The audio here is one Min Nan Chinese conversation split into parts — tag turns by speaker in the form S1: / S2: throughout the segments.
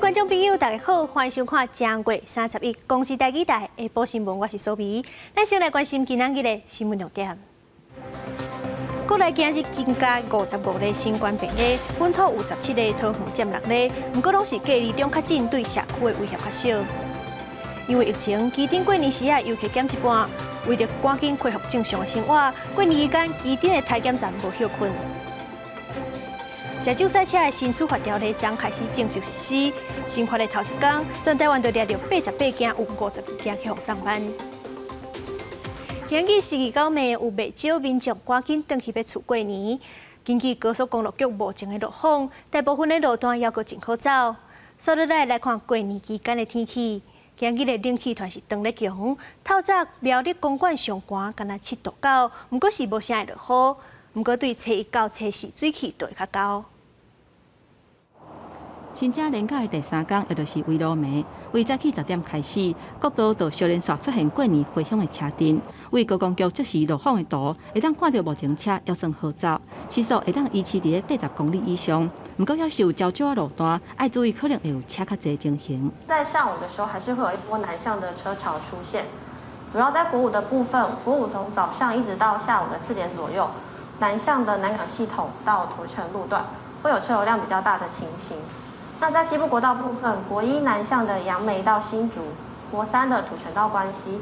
S1: 觀眾朋友，大家好，歡迎收看正月31公視台語台下晡新聞，我是蘇眉。咱先來關心今仔日的新聞重點。國內今日增加55例新冠病例，本土有17例，桃園佔6例，毋過攏是隔離中確診，對社區的威脅較小。因為疫情，旗津過年時仔遊客減一半，為著趕緊恢復正常的生活，過年期間旗津的篩檢站無歇睏。食酒賽車的新處罰條例將開始正式實施，新法的頭一工，全台灣就掠著88件，有52件去予送辦。今日星期九暝，有袂少民眾趕緊轉去欲厝過年。根據高速公路局目前的路況，大部分的路段猶閣真好走。紲落來來看過年期間的天氣，今日的冷氣團是當咧強，透早苗栗公館上懸干焦7度9，毋過是無啥會落雨。毋過對初一到初四水氣就會較高。
S2: 新正連假的第三工，也就是圍爐暝，為早起10點開始，國道就相連紲出現過年回鄉的車陣。為高公局即時路況的圖，會當看著目前車猶算好走，時速會當維持佇咧80公里以上。毋過，猶是有較少仔路段，愛注意可能會有車較濟情形。
S3: 在上午的時候，還是會有一波南向的車潮出現，主要在國五的部分，國五從早上一直到下午的4點左右，南向的南港系統到頭城路段會有車流量比較大的情形。那在西部國道部分，國一南向的楊梅到新竹，國三的土城到關西，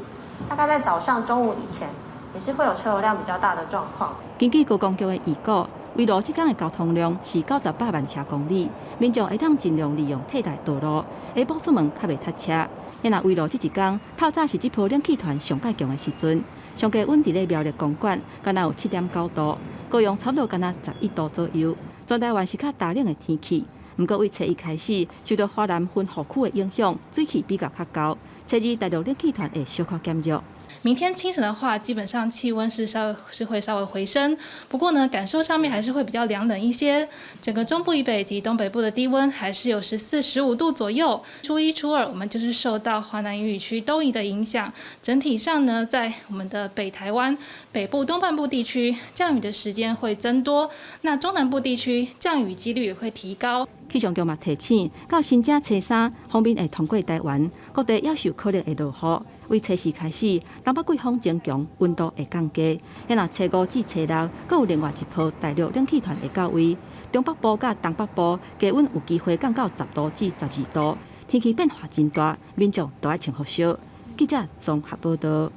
S3: 大概在早上、中午以前，也是會有車流量比較大的狀況。
S2: 根據高公局的預估，圍爐這工的交通量是98萬車公里，民眾會當盡量利用替代道路，下晡出門較袂塞車。若圍爐這一工，透早是這波冷氣團上蓋強的時陣，上低溫佇咧苗栗公館，干焦有7.9度，高雄差不多干焦11度左右。全台灣是較乾冷的天氣。毋過，為初一開始受著華南雲雨區的影響，水氣比較較厚。初二大陸冷氣團會小可減弱。
S4: 明天清晨的話，基本上氣溫是稍微是會稍微回升，不過呢，感受上面還是會比較涼冷一些。整個中部以北及東北部的低溫還是有14、15度左右。初一、初二，我們就是受到華南雲雨區東移的影響，整體上呢，在我們的北台灣北部東半部地區降雨的時間會增多，那中南部地區降雨幾率也會提高。
S2: 氣象局嘛提醒，到新正初三，鋒面會通過台灣，各地猶是有可能會落雨。為初四開始，東北季風增強，溫度會降低。若初五至初六，閣有另外一波大陸冷氣團會到位，中北部佮東北部低溫有機會降到10度至12度，天氣變化真大，民眾都愛穿厚衫。記者綜合報道。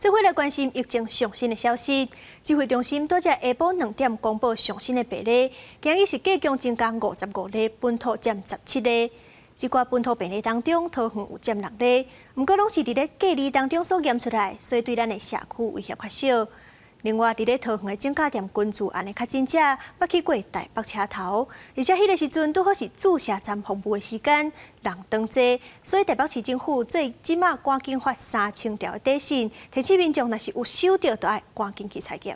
S1: 這回來關心疫情上新的消息，指揮中心拄才下晡2點公布上新的病例，今日是繼續增加55例，本土佔17例。這寡本土病例當中，桃園有佔6例，毋過攏是佇咧隔離當中所驗出來，所以對咱的社區威脅較小。另外，佇咧桃園的輒甲店根治案的確診者，捌去過台北車頭，而且彼个時陣拄好是注射站服務的時間，人當濟，所以台北市政府最這馬趕緊發3000條的短信，提醒民眾若是有收著，就愛趕緊去採檢。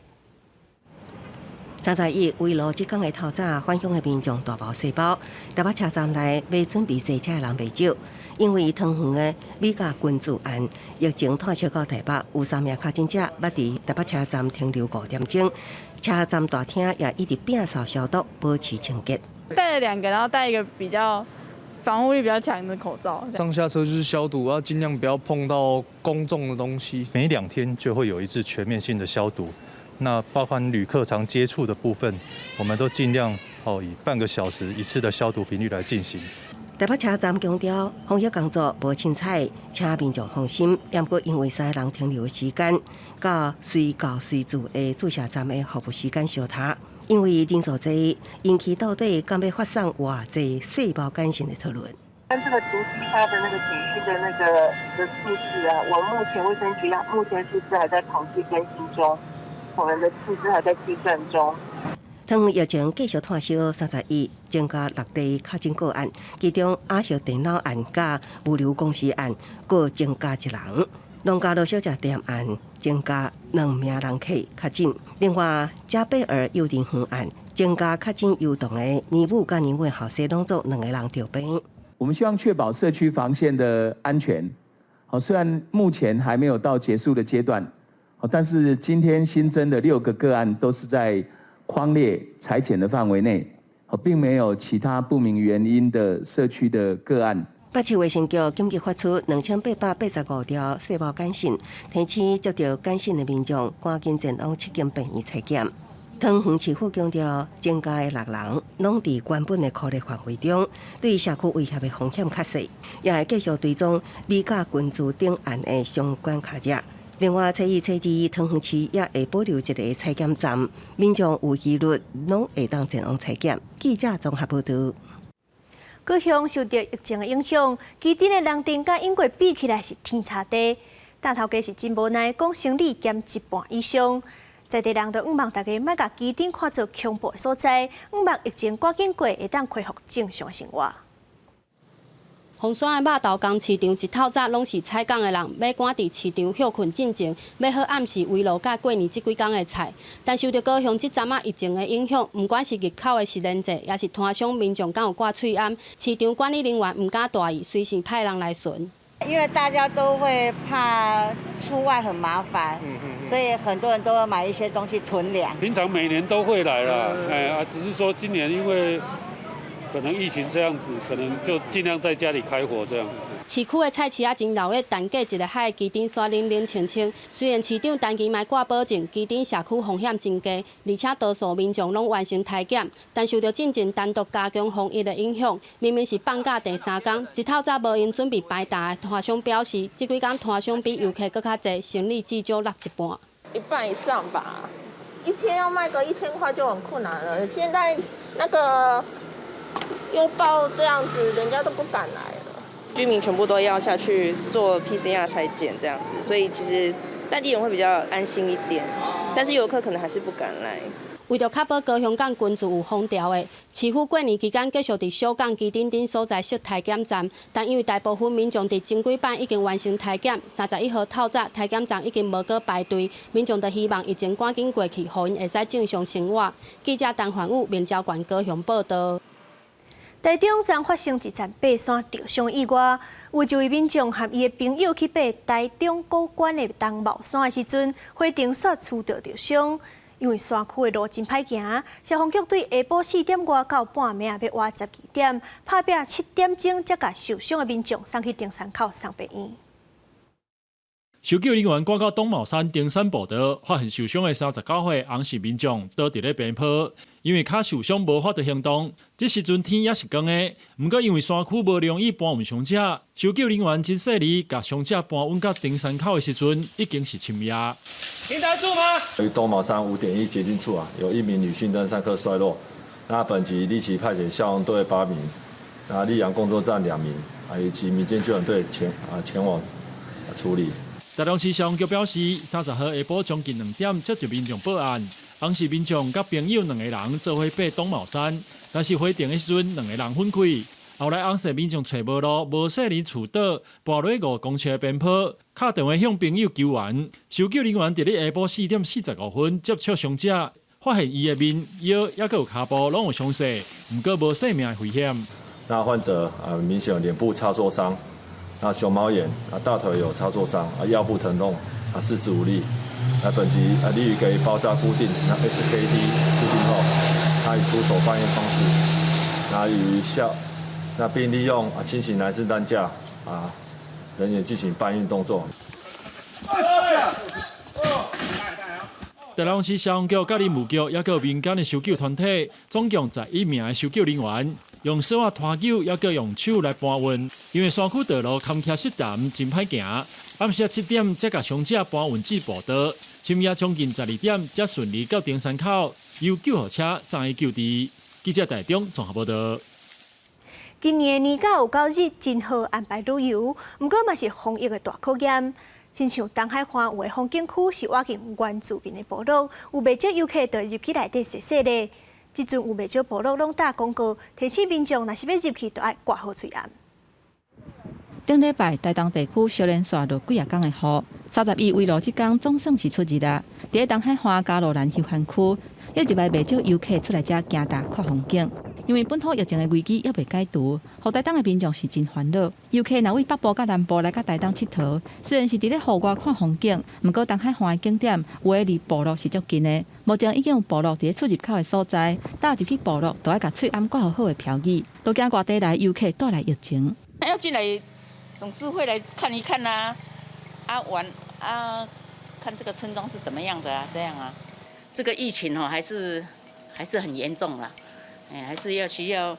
S5: 31圍爐這工的透早，返鄉的民眾大包細包，台北車站內欲準備坐車的人袂少，因為桃園的米甲根治案疫情拖燒到台北，有三名確診者捌佇台北車站停留5點鐘，車站大廳也一直摒掃消毒，保持清潔。
S6: 戴了兩個，然後戴一個比較防護力比較強的口罩。
S7: 上下車就是消毒，要盡量不要碰到公眾的東西。
S8: 每2天就會有一次全面性的消毒。那包含旅客常接觸的部分，我們都盡量哦以半個小時一次的消毒頻率來進行。
S5: 台北車站強調防疫工作無凊彩，請民眾放心。毋過因為三个人停留時間，佮隨到隨注的注射站的服務時間相差，因為人數濟，引起到底敢欲發送偌濟細胞簡訊的討論。
S9: 但這個足跡發的那個簡訊的那個的數字啊，我目前衛生局目前數字還在統計更新中。我們的數字還在計算中。
S5: 桃園疫情繼續拖燒，31增加6例確診個案，其中阿協電腦案佮物流公司案各增加一人，農家樂小食店案增加兩名人客確診。另外，嘉貝爾幼兒園案增加確診幼童的奶母佮奶母後生攏總兩個人著病。
S10: 我們希望確保社區防線的安全。好，雖然目前還沒有到結束的階段。但是今天新增的六個個案都是在匡列採檢的範圍內，並沒有其他不明原因的社區的個案。
S5: 北市衛生局緊急發出2885條世貿簡訊，提醒接著簡訊的民眾趕緊前往七間病院採檢。桃園市府強調，增加的六人攏佇原本的科列範圍中，對社區威脅的風險較細，也會繼續追蹤米甲菌株頂案的相關確診。另外，初一、初二，桃園市也會保留一個採檢站，民眾有疑慮攏會當前往採檢。記者綜合報導。
S1: 高雄受著疫情的影響，旗津的人陣佮英國比起來是天差地。大頭家是真無奈，講生理減一半以上。在地人就向望大家莫共旗津看做恐怖的所在，向望疫情趕緊過，會當恢復正常生活。
S11: 鳳山的肉頭工市場一透早攏是採訪的人，欲趕佇市場歇睏進前，買好暗時圍爐佮過年這幾工的菜。但受著高雄這陣仔疫情的影響，毋管是入口的實聯制，抑是攤商民眾敢有掛喙罨，市場管理人員毋敢大意，隨時派人來巡。
S12: 因為大家都會怕出外很麻煩，所以很多人都會買一些東西囤糧。
S13: 平常每年都會來啦，哎啊，只是說今年因為可能疫情這樣子，可能就盡量在家裡開火這樣。
S11: 市區的菜市仔真鬧熱，但隔一个海的旗津煞冷冷清清。雖然市長陳其邁掛保證，旗津社區風險真低，而且多數民眾攏完成篩檢，但受著進前單獨加強防疫的影響，明明是放假第三工，一透早無閒準備排檔的攤商表示，這幾工攤商比遊客閣較濟，生意至少落一半。
S14: 一半以上吧，一天要賣個1000塊就很困難了。現在那個又爆這樣子，人家都不敢來了。
S15: 居民全部都要下去做 PCR 採檢這樣子，所以其實在地人會比較安心一點，但是遊客可能還是不敢來。
S11: 為著確保高雄港群聚有封條的，市府過年期間繼續佇小港旗津等所在設篩檢站，但因為大部分民眾佇前幾擺已經完成篩檢，31號透早篩檢站已經無閣排隊，民眾就希望疫情趕緊過去，予𪜶會使正常生活。記者陳焕武、明昭縣高雄報導。
S1: 台中昨發生一場爬山著傷意外，有一位民眾和伊的朋友去爬台中高懸的東茂山的時陣，火燈煞出著著傷。因為山區的路真歹行，消防局對下晡4點外到半暝仔欲倚12點，拍拚7點鐘才共受傷的民眾送去登山口送病院。
S16: 搜救人員趕到東茂山登山步道，發現受傷的39歲洪姓民眾倒佇咧邊坡，因為跤受傷無法度行動。這時陣天猶是光的，毋過因為山區無輪椅搬運傷者，搜救人員真細膩，共傷者搬運到登山口的時陣，已經是深夜。
S17: 聽得住嗎？
S18: 於東卯山5.1捷徑處啊，有一名女性登山客摔落。那本局立即派遣消防隊8名，那溧陽工作站2名，啊以及民間救援隊前往處理。
S16: 台中市消防局表示，30號下晡將近2點接著民眾報案，當時民眾佮朋友兩個人做伙爬東卯山，但是回程的時陣兩個人分開。後來洪姓民眾揣無路，無細膩厝倒，跋落5公尺的邊坡，敲電話向朋友求援。搜救人員佇咧下晡4點45分接觸傷者，發現伊的面、腰猶閣有跤步攏有傷勢，毋過無性命的危險。
S18: 那患者啊，明顯有臉部擦挫傷。那熊貓眼啊，大腿有擦挫傷啊，腰部疼痛啊，四肢無力。那本局啊，立即給包紮固定，那 SKD 固定後，他以徒手搬運方式，那於下，那並利用啊輕型男士擔架啊人員進行搬運動作。
S16: 台中市消防局、佮林務局，猶閣民間的搜救團體，總共11名的搜救人員，用索仔拖救，猶閣用手來搬運。因為山區道路坎坷濕澹，真歹行。暗時7點才共傷者搬運至步道，深夜將近12點才順利到登山口，由救護車送伊救治。記者台中綜合報導。
S1: 今年的年假有夠熱，真好安排旅遊，毋過嘛是防疫的大考驗。親像東海岸有的風景區是倚近原住民的部落，有袂少遊客就入去內底踅踅咧。這陣有袂少部落攏打廣告，提醒民眾若是欲入去，就愛掛好喙罨。
S2: 頂禮拜台東地區小連續落幾仔工的雨，31圍爐這工總算是出日啦。佇咧東海岸加路蘭休閒區，有一擺袂少遊客出來遮行踏看風景。因為本土疫情的危機猶未解除，予台東的民眾是真煩惱。遊客若對北部佮南部來到台東𨑨迌，雖然是佇咧戶外看風景，毋過東海岸的景點有的離部落是足近的。目前已經有部落佇咧出入口的所在，踏入去部落都愛共喙罨掛予好的標語，都驚外地來遊客帶來疫情。
S19: 要進來，總是會來看一看啊，啊玩啊，看這個村莊是怎麼樣的啊，這樣啊。這個疫情哦，還是很嚴重啦。哎，還是要需要，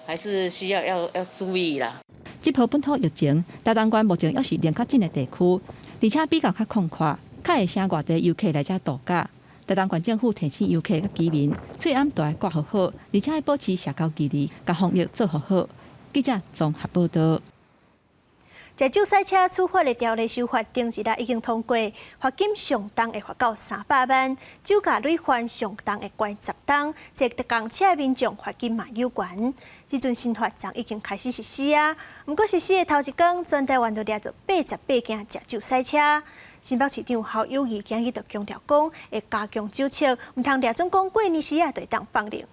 S19: 還是需要要注意啦。
S2: 這波本土疫情，台東縣目前猶是零確診的地區，而且比較較曠闊，較會吸外地遊客來遮度假。台東縣政府提醒遊客佮居民，喙罨都愛掛予好，而且愛保持社交距離，共防疫做予好。記者綜合報道。
S1: 食酒駛車處罰的條例修法，頂一日已經通過，罰金上重會罰到300萬，酒駕累犯上重會關10冬，坐公車的民眾罰金嘛有懸。這陣新法昨已經開始實施啊，毋過實施的頭一工，全台灣就掠著88件食酒駛車。新北市長侯友宜今日就強調講，會加強酒測，毋通掠準講過年時仔就會當放任。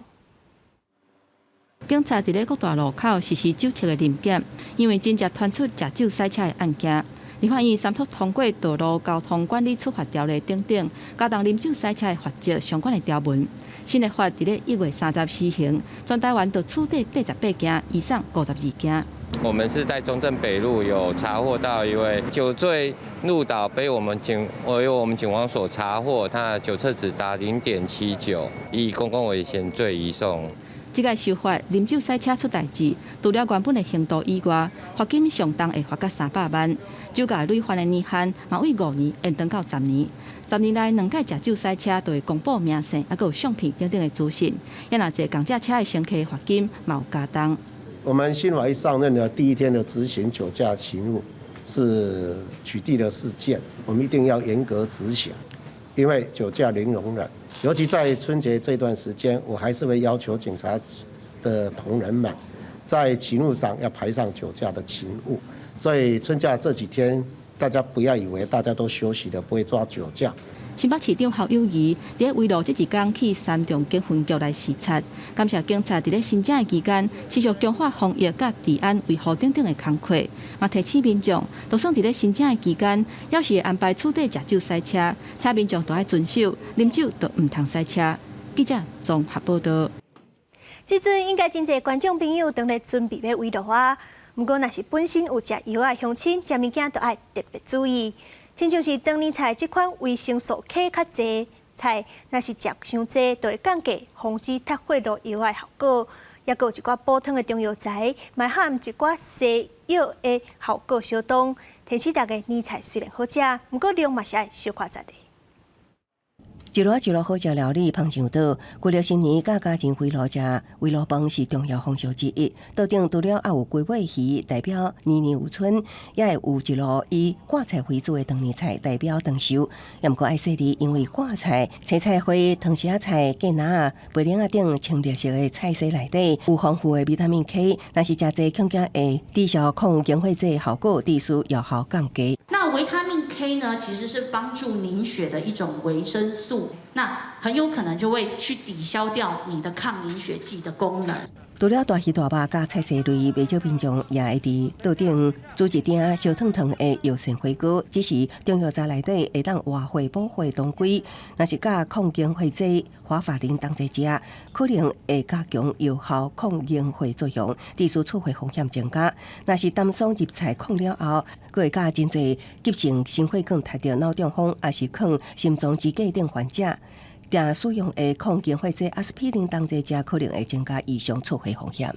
S2: 警察佇咧各大路口實施酒測的臨檢，因為真濟傳出食酒駛車的案件。立法院三讀通過道路交通管理處罰條例等等，加重啉酒駛車的罰則相關的條文。新的法佇咧1月30施行，全台灣就處理88件，移送52件。
S20: 我們是在中正北路有查獲到一位酒醉路倒，被我們警由我們警方所查獲，他的酒測值達0.79，以公共危險罪移送。
S2: 這個修法，啉酒駛車出代誌，除了原本的刑度以外，罰金上重會罰到300萬。酒駕累犯的年限嘛，對5年延長到十年。10年內兩擺食酒駛車，就會公布名姓，猶閣有相片等等的資訊。也若坐公車車的乘客罰金嘛有加重。
S21: 我們新法一上任的第一天的執行酒駕勤務是取締的事件，我們一定要嚴格執行，因為酒駕零容忍。尤其在春節這段時間，我還是會要求警察的同仁們，在勤務上要排上酒駕的勤務。所以春假這幾天，大家不要以為大家都休息了，不會抓酒駕。
S2: 新北市長侯友宜佇圍爐這一工去三重警分局來視察，感謝警察佇咧新正的期間持續強化防疫佮治安維護等等的工課，嘛提醒民眾，就算佇咧新正的期間，猶是會安排處理食酒駛車，請民眾都愛遵守，啉酒就毋通駛車。記者綜合報道。
S1: 這陣應該真濟觀眾朋友當咧準備欲圍爐啊，毋過若是本身有食藥的鄉親，食物件都愛特別注意。親像是長年菜這款維生素 K 較濟菜，若是食傷濟，就會降低防止脫血路藥的效果。抑閣有一寡補湯的中藥材，嘛和一寡西藥的效果相當。提醒大家，年菜雖然好食，毋過量嘛是愛小可一下。
S5: 一爐一爐好食料理捧上桌，舊曆新年佮家庭圍爐食圍爐飯是重要風俗之一。桌頂除了愛有龜尾魚，代表年年有春，也會有一爐以掛菜為主的長年菜，代表長壽。也毋過愛細膩，因為掛菜、青菜花、糖絲仔菜、芥藍仔、白靈仔等青綠色的菜色內底有豐富的維他命 K，若是食濟恐驚會抵消抗凝血劑效果，致使藥效降低。
S22: 那維他命 K 呢，其實是幫助凝血的一種維生素。那很有可能就會去抵消掉你的抗凝血劑的功能。
S5: 除了大魚大肉佮菜色類，袂少民眾也會佇桌頂煮一鼎燒燙燙的藥膳火鍋。只是中藥材內底會當活血補血當歸，若是佮抗凝血劑華法林同齊食，可能會加強藥效抗凝血作用，致使出血風險增加。若是擔霜入菜炕了後，閣會佮真濟急性心血管窒著腦中風，抑是囥心臟支架等患者。定使用的抗凝血劑阿司匹林同齊食，可能會增加異常出血風險。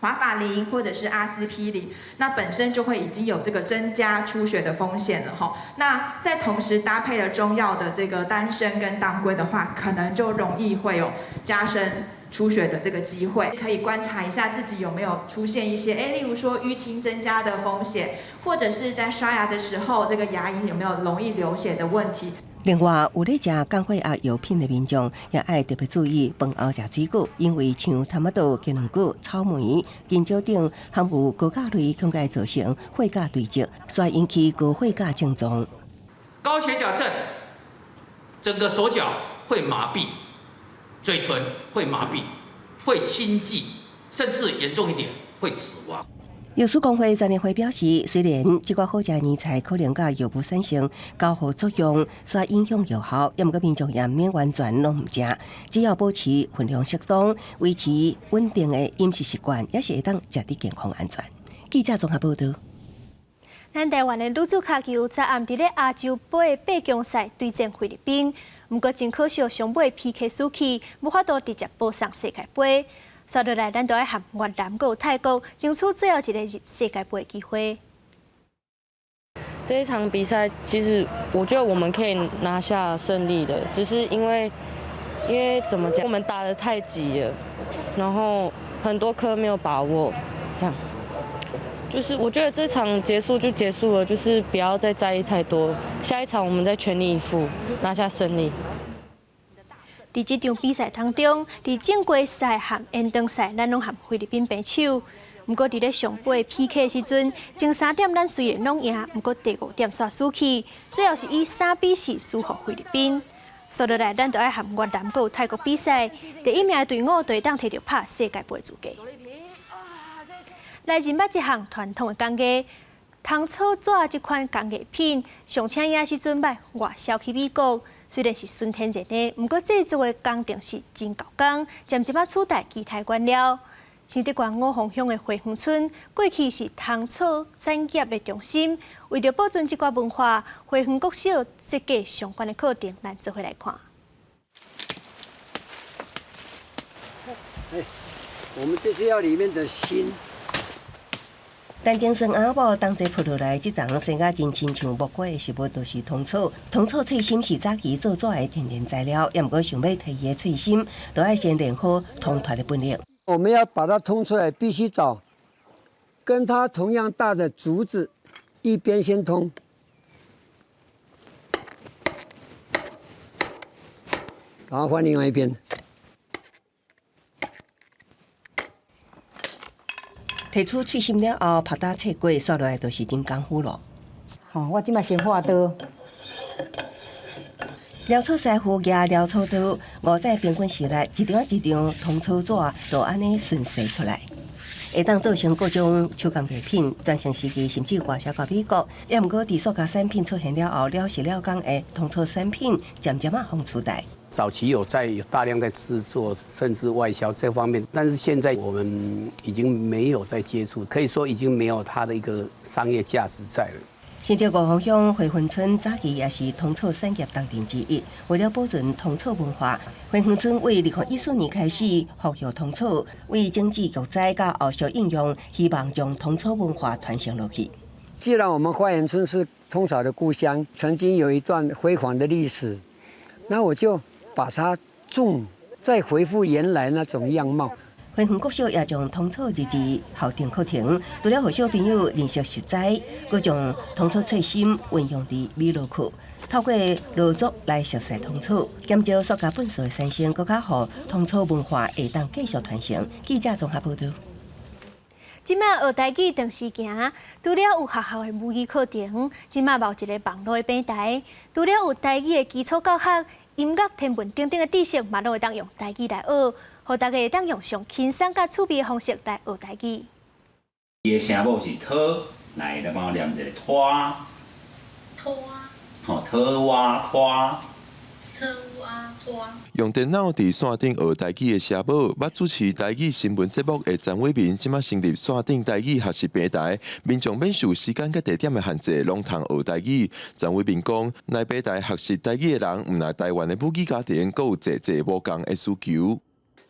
S23: 華法林或者是阿司匹林，那本身就會已經有這個增加出血的風險了哈。那再同時搭配了中藥的這個丹參跟當歸的話，可能就容易會有加深出血的這個機會。可以觀察一下自己有沒有出現一些，例如說淤青增加的風險，或者是在刷牙的時候，這個牙齦有沒有容易流血的問題。
S5: 另外，有咧食降血壓藥品的民眾，也愛特別注意飯後食水果，因為像參仔豆、雞卵果、草莓、香蕉等含有高鉀類，恐會造成血鉀堆積，所以引起高血鉀症狀。
S24: 高血鉀症，整個手腳會麻痹，嘴唇會麻痹，會心悸。甚至嚴重一點會死亡。
S5: 藥師公會專業會表示，雖然這寡好食年菜可能佮藥物產生交互作用，煞影響藥效，猶毋過民眾也毋免完全攏毋食，只要保持份量適當，維持穩定的飲食習慣，也是會當食得健康安全。記者綜合報道。
S1: 咱台灣的女子跤球昨暗佇咧亞洲盃八強賽對戰菲律賓，毋過真可惜，上尾 PK 輸去，無法度直接保送世界盃。接落來，咱就愛和越南閣有泰國爭取最後一個入世界盃的機會。
S15: 這一場比賽，其實我覺得我們可以拿下勝利的，只是因為怎麼講，我們打得太急了，然後很多顆沒有把握，這樣。就是我覺得這場結束就結束了，就是不要再在意太多，下一場我們再全力以赴拿下勝利。
S1: 佇這場比賽當中，佇正規賽和延長賽，咱攏和菲律賓平手。毋過佇咧上尾 PK 時陣，前三點咱雖然攏贏，毋過第五點煞輸去，最後是以3比4輸予菲律賓。接落來，咱就愛和越南閣有泰國比賽，第一名的隊伍就會當提著拍世界盃資格。來認捌這項傳統的工藝，糖草紙這款工藝品，上請也是準備外銷去美國。雖然是純天然的，毋過製作的工程是真猴工，漸漸仔取代其他原料。新竹縣五峰鄉的花園村，過去是糖草產業的中心。為著保存這寡文化，花園國小設計相關的課程，咱做伙來看。
S3: 欸，我們這是要裡面的心。
S5: 陳丁生阿某同齊抱落來，這叢生甲真親像木瓜的食物，就是糖草。糖草脆心是早期做紙的天然材料，猶毋過想欲提伊的脆心，就愛先練好通脫的本領。
S3: 我們要把它通出來，必須找跟它同樣大的竹子，一邊先通，然後換另外一邊。
S5: 提出脆心了後，拍打切過，煞落來就是真功夫咯。
S4: 吼，我這擺先劃刀。
S5: 繚草師傅舉繚草刀，五指平均下來，一張一張糖草紙就按呢順勢出來，會當做成各種手工藝品，全盛時期甚至外銷到美國。猶毋過，佇塑膠產品出現了後，繚是繚工的糖草產品漸漸仔予取代。
S6: 早期有在有大量在製作，甚至外銷這方面，但是現在我們已經沒有在接觸，可以說已經沒有它的一個商業價值在了。
S5: 新竹五峰鄉花園村早期也是糖草產業重鎮之一，為了保存糖草文化，花園村為2014年開始復育糖草，為整治玉栽佮後續應用，希望將糖草文化傳承落去。
S3: 既然我們花園村是通草的故鄉，曾經有一段輝煌的歷史，那我就把它種，再恢復原來那種樣貌。
S5: 花園國小也將糖草列入校定課程，除了予小朋友認識食材，閣將糖草脆心運用佇美勞課，透過勞作來熟悉糖草，減少塑膠糞埽的產生，閣較予糖草文化會當繼續傳承。記者綜合報導。
S1: 這擺學台語長時行，除了有學校的母語課程，這擺嘛有一個網路的平台，除了有台語的基礎教學、音樂、天文等等的知識，嘛攏會當用台語來學，予大家會當用上輕鬆佮趣味的方式來學台語。
S7: 伊的聲母是 t，來，來幫我念一個拖。
S22: 拖。
S7: 吼，拖哇拖。
S22: 拖哇拖。
S25: 用電腦佇線頂學台語的聲母，捌主持台語新聞節目的陳偉民，這馬成立線頂台語學習平台，民眾免受時間佮地點的限制，攏通學台語。陳偉民講，來平台學習台語的人，毋但台灣的母語家庭，閣有濟濟無仝的需求。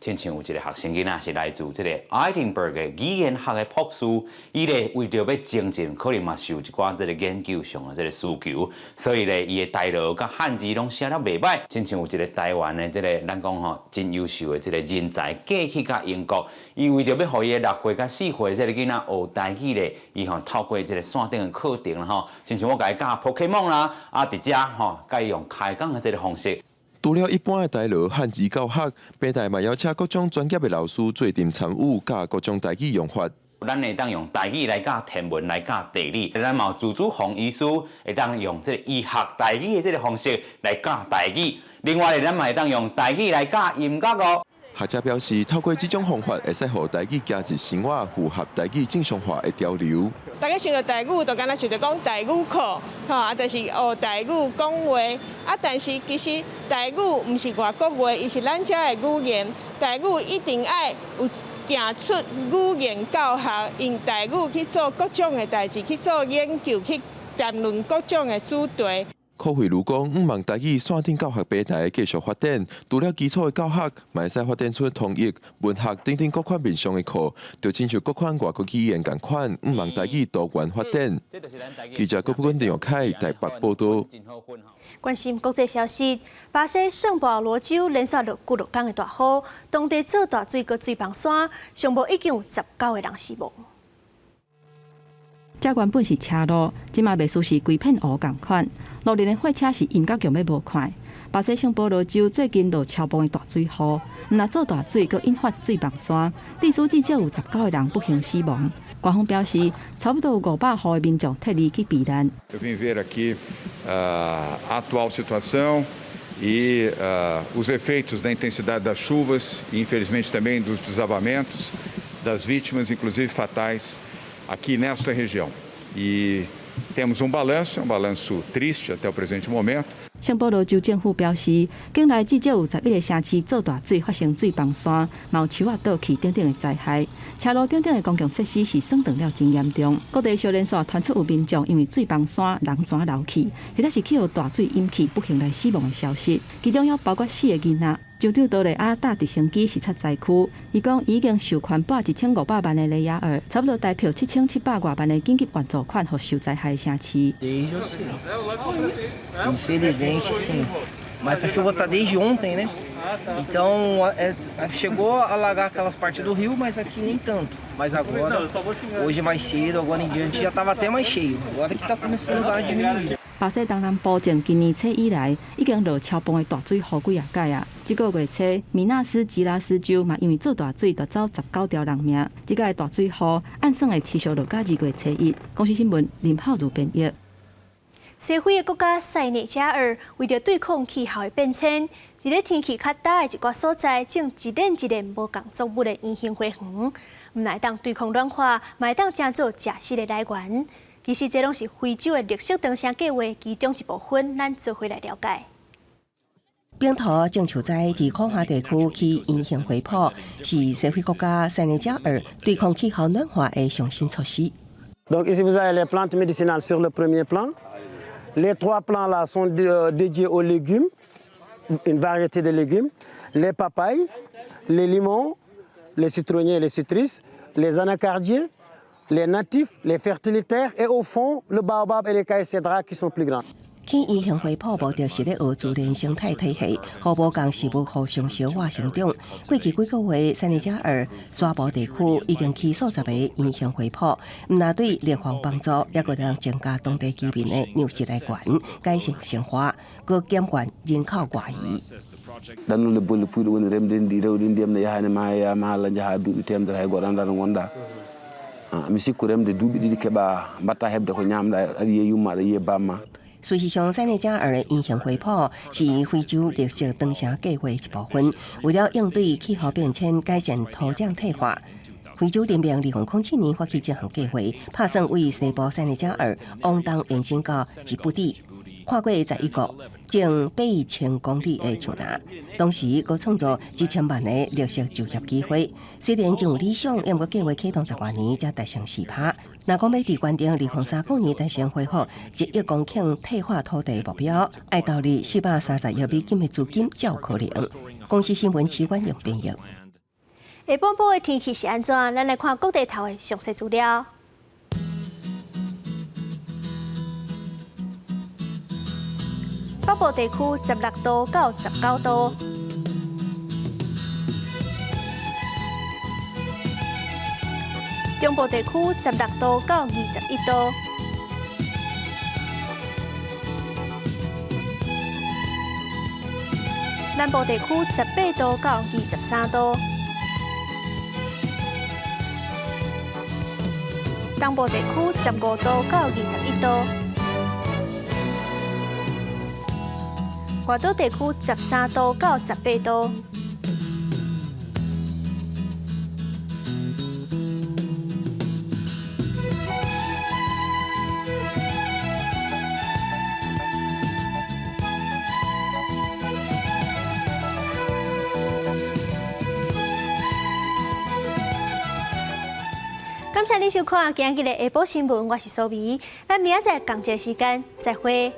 S7: 親像有一個學生囡仔是來自這個愛丁堡的語言學的博士，伊咧為著欲精進，可能嘛是有一寡這個研究上的這個需求，所以咧伊的台語佮漢字攏寫了袂䆀。親像有一個台灣的這個咱講吼真優秀的這個人才過去佮英國，伊為著欲予伊的6歲佮4歲這個囡仔學台語咧，伊吼透過這個線頂的課程吼，親像我共伊教 Pokemon 啦，啊佇遮吼共伊用開講的這個方式。
S25: 除了一般的台語漢字教學，平台嘛邀請各種專業的老師做陣參與，教各種台語用法。
S7: 咱會當用台語來教天文，來教地理。咱嘛有朱祖宏醫師會當用這個醫學台語的這個方式來教台語。另外，咱嘛會當用台語來教音樂哦。
S25: 學者表示，透過這種方法，會使予台語加入生活，符合台語正常化的潮流。
S14: 大家想著台語，就敢若想著講台語課，吼啊，就是學台語講話啊。但是其實台語毋是外國話，伊是咱遮的語言。台語一定愛有行出語言教學，用台語去做各種的代誌，去做研究，去談論各種的主題。
S25: 柯慧如講，向望台語線頂教學平台繼續發展，除了基礎的教學，嘛會使發展出通譯、文學等等各款面向的課，就親像各款外國語言仝款，向望台語多元發展。記者郭璞君、鄭玉凱台北報導。
S1: 關心國際消息，巴西聖保羅州連續落幾落工的大雨，當地做大水閣水崩山，上無已經有19個人死亡。
S2: 這原本是車路，這馬袂輸是規片湖仝款。路邊的貨車是陰甲強欲無看。巴西聖保羅州最近落超暴的大水雨，毋但做大水，閣引發水崩山，至少至少有19個人不幸死亡。官方表示，差不多有500戶的民眾撤離去避難。
S8: Eu vim ver aqui a atual situação e os efeitos da intensidade das chuvas e infelizmente também dos desabamentos, das vítimas, inclusive fatais, aqui nesta região. E temos um balanço, um balanço triste até o presente momento.
S2: 聖保羅州政府表示，境內至少有11個城市做大水發生水崩山，嘛有樹仔倒去等等的災害。車路等等的公共設施是損斷了真嚴重。各地小連續傳出有民眾因為水崩山人泉流去，或者是去予大水淹去不幸來死亡的消息。其中猶包括四个囡仔。州長多雷亞搭直升機視察災區，伊講已經授權撥1500萬的雷亞爾，差不多台票7700外萬的緊急援助款，予受災害的城市。
S9: Infelizmente sim. Mas essa chuva tá desde ontem, né? Então chegou a alagar aquelas partes do rio, mas aqui nem tanto. Mas agora, hoje mais cedo, agora em diante já estava até mais cheio. Agora que está começando a dar uma diminuída.
S2: 巴西東南部自今年初以來，已經落超暴的大水雨幾仔擺啊！這個月初，米納斯吉拉斯州嘛因為做大水奪走19條人命。這個大水雨按算會持續落到2月初1。公視新聞林浩如編譯。
S1: 西非的國家塞內加爾為著對抗氣候的變遷，佇咧天氣較焦的一寡所在，種一輪一輪無仝作物的圓形花園，毋但會當對抗暖化，嘛會當成做食食的來源。其實這攏是非洲的綠色長城計畫其中一部分，咱做伙來了解。
S5: 冰塗種樹栽佇苦旱地區起圓形花圃，是西非國家塞內加爾對抗氣候暖化的上新措施。
S10: Donc ici vous avez les plantes médicinales sur le premier plan. Les trois plants là sont dédiés aux légumes, une variété de légumes, les papayes, les limons, les citronniers et les citrus, les anacardiers, les natifs, les fertilitaires et au fond le baobab et les caïlcédrats qui sont plus grands.
S5: 起圓形花圃目的是咧學自然生態體系，予無仝食物互相相活生長。過去幾個月，塞內加爾沙部地區已經起數十个圓形花圃，毋但對綠化有幫助，猶閣能增加當地居民的糧食來源，改善生活，閣減緩人口外移。
S12: Ɗannule bolle puyɗo woni remde ndi rewde ndiyam ne yahani ma yeyama ha Allah jaaha duuɓi 100 hay goto anda no gonɗa. Mi sikku remde duuɓi 2 keeɓa mbatta hebde ko ñamɗa aɗa yiiya yumma aɗa yiiya bamma.
S5: 事實上，塞內加爾的圓形花圃是非洲綠色長城計畫一部分。為了應對氣候變遷、改善土壤退化，非洲聯盟2007年發起這項計劃，拍算為西部塞內加爾往東延伸到吉布地，跨過11國，種8000公里的樹林。同時，閣創造1000萬个綠色就業機會。雖然真有理想，毋過計劃啟動10外年才達成4%。若講欲佇原定2030年達成恢復1億公頃退化土地目標，愛投入430億美金的資金才有可能。公視新聞徐婉瑩編譯。
S1: 下晡晡的天氣是按怎？咱來看各地頭的詳細資料。北部地區16度到19度，中部地區16度到21度，南部地區18度到23度，東部地區15度到21度。外島地區13度到18度，謝你收看今日的下晡新聞，我是蘇美，咱明仔載仝一个時間再會。